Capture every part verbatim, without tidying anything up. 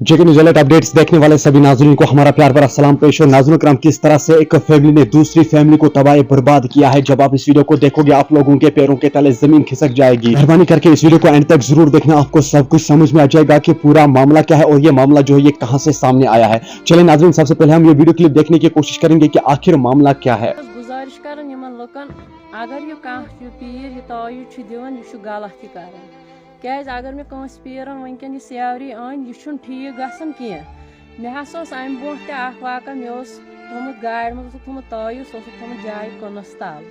जेके news alert updates देखने वाले सभी नाजरीन को हमारा प्यार भरा सलाम पेश हो। नाजरीन कराम, किस तरह से एक फैमिली ने दूसरी फैमिली को तबाह बर्बाद किया है, जब आप इस वीडियो को देखोगे, आप लोगों के पैरों के तले जमीन खिसक जाएगी। मेहरबानी करके इस वीडियो को एंड तक जरूर देखना, आपको सब कुछ समझ में आ जाएगा कि पूरा मामला क्या है और ये मामला जो है, ये कहाँ से सामने आया है। चलिए नाजरीन, सबसे पहले हम ये वीडियो क्लिप देखने की कोशिश करेंगे कि आखिर मामला क्या है। بہٕ چھَس گُزٲرِش کران یِمن لُکن، اگر یہِ کانٛہہ یہِ پیٖر یہِ تعویٖذ چھُ دِوان، یہِ چھُ غلط یہِ کران۔ کیازِ اگر مےٚ کٲنٛسہِ پیٖرن وٕنکیٚن یہِ سیورٕے أنۍ، یہِ چھُنہٕ ٹھیٖک گژھان کینٛہہ۔ مےٚ ہسا اوس امہِ برونٛہہ تہِ اکھ واقعہ، مےٚ اوس تھوٚمُت گاڑِ منٛز اوسُکھ تھوٚمُت تعویٖذ، سُہ اوسُکھ تھوٚمُت جایہِ کٕنس تل۔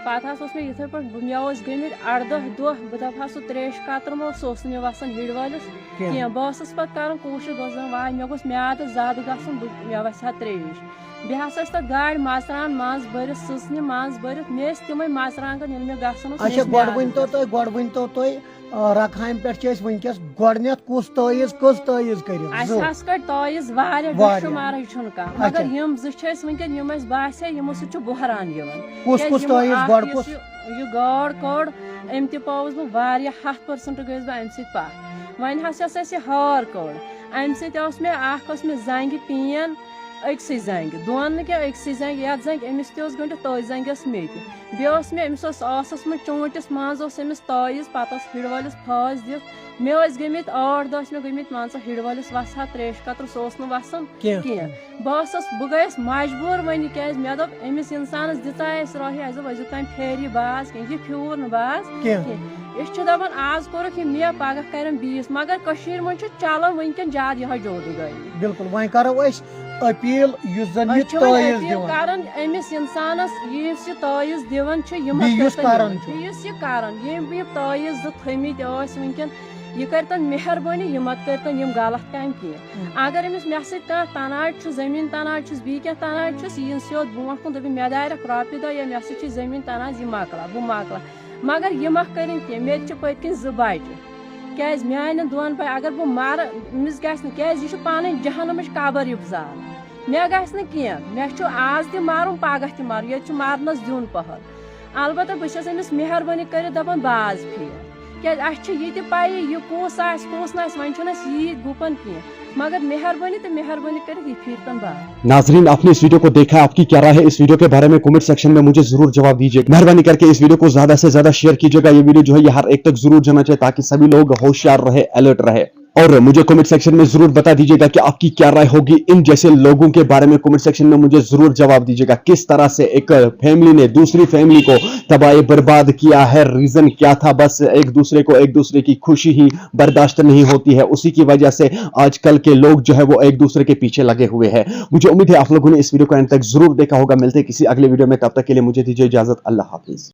پتہٕ ہسا اوس مےٚ یِتھے پٲٹھۍ، بہٕ، مےٚ ٲسۍ گٔمٕتۍ اردہ دۄہ، بہٕ دپہٕ ہا سُہ تریش قطرٕ مہ اوس، سُہ اوس نہٕ مےٚ وسان ہِڑِ وٲلِس کینٛہہ۔ بہٕ ٲسٕس پتہٕ کران کوٗشش، بہٕ ٲسس دپان، واے، مےٚ گوٚژھ میادٕ زیادٕ گژھُن، بہٕ، مےٚ وسہِ ہا تریش۔ بیٚیہِ ہسا ٲسۍ تَتھ گاڑِ مَرژٕوانٛگَن منٛز بٔرِتھ، سٕژنہِ منٛز بٔرِتھ، مےٚ ٲسۍ تِمَے مَرژٕوانٛگَن ییٚلہِ مےٚ گژھُن اوس، مےٚ اچھا، ٲسۍ گۄڈٕ میادَس ؤنۍ تو گژھان۔ تُہۍ گۄڈٕ ؤنۍ تو تُہۍ آ، رکھامہِ پٮ۪ٹھ چھِ أسۍ وٕنکیٚس گۄڈٕنیتھ کُس تٲیٖز کٔژ تٲیٖز کٔرِو؟ اَسہِ زٕ۔ حظ کٔڑۍ تٲیٖز واریاہ، واریاہ۔ بے شُمارٕے چھُنہٕ کانٛہہ، مگر اچھا۔ یِم زٕ چھِ اَسہِ وٕنکیٚن، یِم اَسہِ باسے یِمو سۭتۍ چھُ بُحران یِوان۔ کُس کیازِ کُس یِمو تٲیٖز اَکھ گۄڈٕ یُس کُس؟ یہِ، یہِ گاڈ کوٚڑ، أمۍ تہِ پاوُس بہٕ واریاہ، ہَتھ پٔرسَنٹ گٔیَس بہٕ اَمہِ سۭتۍ پَتھ۔ وۄنۍ حظ یۄس اَسہِ یہِ ہار کٔڑ، اَمہِ سۭتۍ اوس مےٚ اَکھ، ٲس مےٚ زنٛگہِ پین، أکسٕے زنٛگہِ، دۄن نہٕ کینٛہہ، أکسٕے زنٛگہِ، یَتھ زنٛگہِ أمِس تہِ اوس گٔنٛڈِتھ، تٔتھۍ زنٛگہِ ٲس مےٚ تہِ۔ بیٚیہِ اوس مےٚ، أمِس اوس ٲسَس منٛز چونٛٹِس منٛز اوس أمِس تٲیٖز، پَتہٕ ٲس ہِڑٕ وٲلِس پھٲسۍ دِتھ۔ مےٚ ٲسۍ گٔمٕتۍ ٲٹھ دۄہ ٲسۍ مےٚ گٔمٕتۍ، مان ژٕ، ہِڑٕ وٲلِس وَسہٕ ہا ترٛیش قطرٕ، سُہ اوس نہٕ وَسان کینٛہہ۔ کینٛہہ۔ بہٕ ٲسٕس، بہٕ گٔیَس مجبوٗر وۄنۍ، کیٛازِ مےٚ دوٚپ، أمِس اِنسانَس دِژاے اَسہِ راہی، اَسہِ دوٚپ، اَسہِ دیُت تَمہِ پھیری باز کینٛہہ، یہِ پھیوٗر نہٕ باز کینٛہہ۔ کینٛہہ۔ أسۍ چھِ دَپان، آز کوٚرُکھ یہِ مےٚ، پَگاہ کَرن بیٚیِس، مگر کٔشیٖرِ منٛز چھُ چَلان وٕنکیٚن زیادٕ یِہوٚے جودوٗگٲری۔ بِلکُل، وۄنۍ کَرو أسۍ اپیل، یُس زَن أسۍ یہِ چھِ وۄنۍ تٲیٖز اپیل دِوان۔ کران أمِس انسانس، یُس یہِ تٲیٖز دِوان چھُ، یہِ مت بیٚیہِ یُس کٔرتن کران یِمن۔ چھُ۔ بیٚیہِ یُس یہِ کران، یِم یِم تٲیٖز زٕ تھٲمٕتۍ ٲسۍ وٕنکیٚن، یہِ کٔرتن مہربٲنی، یہِ مت کٔرتن یِم غلط کامہِ کینٛہہ۔ اگر أمِس مےٚ سۭتۍ کانٛہہ تنازٕ چھُ، زٔمیٖن تنازٕ چھُس، بیٚیہِ کینٛہہ تنازٕ چھُس، یہِ یِن سیوٚد برونٛٹھ کُن، دٔپِن، مےٚ دارٮ۪کھ رۄپیہِ دہ یا مےٚ سۭتۍ چھُ زٔمیٖن تنازٕ، یہِ مۄکلاو، بہٕ مۄکلاو۔ مگر یہِ مہ کٔرِن کینٛہہ، مےٚ تہِ چھِ پٔتۍ کِنۍ زٕ بچہِ۔ کیازِ میانٮ۪ن دۄن بچن، اگر بہٕ مرٕ، أمِس گژھِ نہٕ، کیازِ یہِ چھُ پنٕنۍ جہنمٕچ قبر یہِ زالان۔ مےٚ گژھِ نہٕ کینٛہہ، مےٚ چھُ آز تہِ مرُن، پگاہ تہِ مرُن، ییٚتہِ چھُ مرنس دیُن پہل۔ البتہ بہٕ چھس أمِس مہربٲنی کٔرِتھ دپان، باز پھیر، کیازِ اسہِ چھِ یہِ تہِ پَیی، یہِ کُس آسہِ، کُس نہٕ آسہِ، وۄنۍ چھُنہٕ اسہِ ییٖتۍ گُپن کینٛہہ، مگر مہربٲنی تہٕ مہربٲنی کٔرِتھ یہِ پھیٖرتن باز۔ नाजरीन, आपने इस वीडियो को देखा, आपकी क्या राय है इस वीडियो के बारे में? कमेंट सेक्शन में मुझे जरूर जवाब दीजिए। मेहरबानी करके इस वीडियो को ज्यादा से ज्यादा शेयर कीजिएगा। ये वीडियो जो है, ये हर एक तक जरूर जाना चाहिए, ताकि सभी लोग होशियार रहे, अलर्ट रहे। और मुझे कमेंट सेक्शन में जरूर बता दीजिएगा कि आपकी क्या राय होगी इन जैसे लोगों के बारे में। कमेंट सेक्शन में मुझे जरूर जवाब दीजिएगा, किस तरह से एक फैमिली ने दूसरी फैमिली को तबाह बर्बाद किया है। रीजन क्या था? बस एक दूसरे को, एक दूसरे की खुशी ही बर्दाश्त नहीं होती है, उसी की वजह से आजकल के लोग जो है, वो एक दूसरे के पीछे लगे हुए हैं। मुझे उम्मीद है, आप लोगों ने इस वीडियो को एंड तक जरूर देखा होगा। मिलते हैं किसी अगले वीडियो में, तब तक के लिए मुझे दीजिए इजाजत। अल्लाह हाफिज।